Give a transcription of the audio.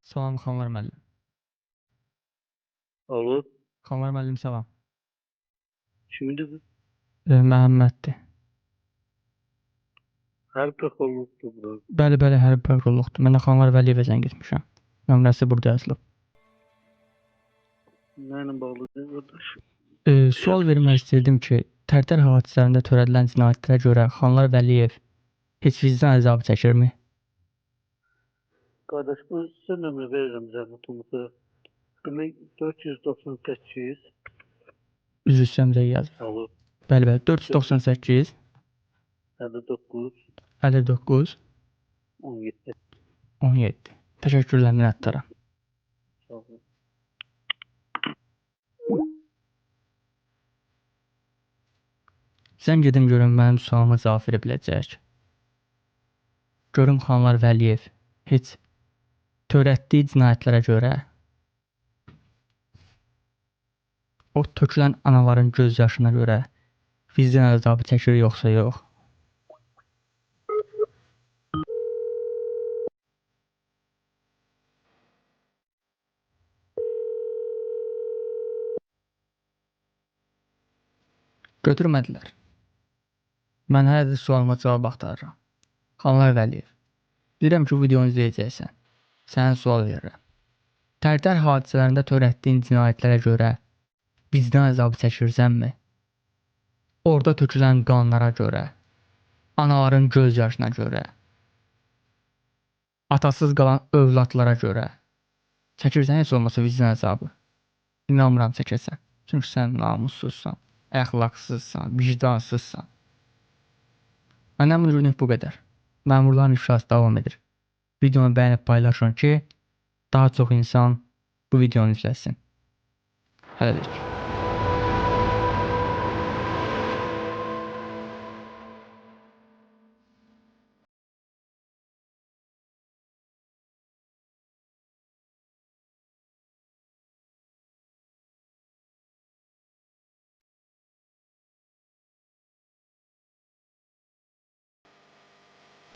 Salam Xanlar müəllim. Alo, Xanlar müəllim salam. Kimdir bu? Məhəmməddir. Hərbi prokurorluqdur bu. Bəli, bəli, hərbi prokurorluqdur. Mən də Xanlar Vəliyevə zəng etmişəm. Nömrəsi burada yazılıb. Nə ilə bağlıdır qardaş? Sual vermək istirdim ki, Tərtər hadisələrində törədilən cinayətlərə görə Xanlar Vəliyev heç vicdan əzabı çəkirmi? Qardaş, bu sizə nömrə verirəm zəhmət olmasa. Demək 498. Üzr istəyirəm, də yazır. Alo, Bəli, bəli, 498 59 59 17. 17. Təşəkkürlər, minnətdaram. Sağ olun. Zəng edim görüm mənim sualıma cavab verə biləcək. Görüm Xanlar Vəliyev heç törətdiyi cinayətlərə görə o tökülən anaların göz yaşına görə vicdan əzabı çəkir yoxsa yox. Götürmədilər. Mən hələ də sualıma cavab axtarıram. Xanlar Vəliyev, bilirəm ki, bu videonu izləyəcəksən. Sənə sual verirəm. Tərtər hadisələrində törətdiyin cinayətlərə görə vicdan əzabı çəkirsənmi? Orada tökülən qanlara görə, anaların göz yaşına görə, atasız qalan övladlara görə çəkirsən heç olmasa vicdan əzabı? İnanmıram çəkəsən. Çünki sən namussuzsan, əxlaqsızsan, vicdansızsan. Məndən bu günlük bu qədər. Məmurların ifşası davam edir. Videonu bəyənib paylaşın ki, daha çox insan bu videonu izləsin. Hələlik.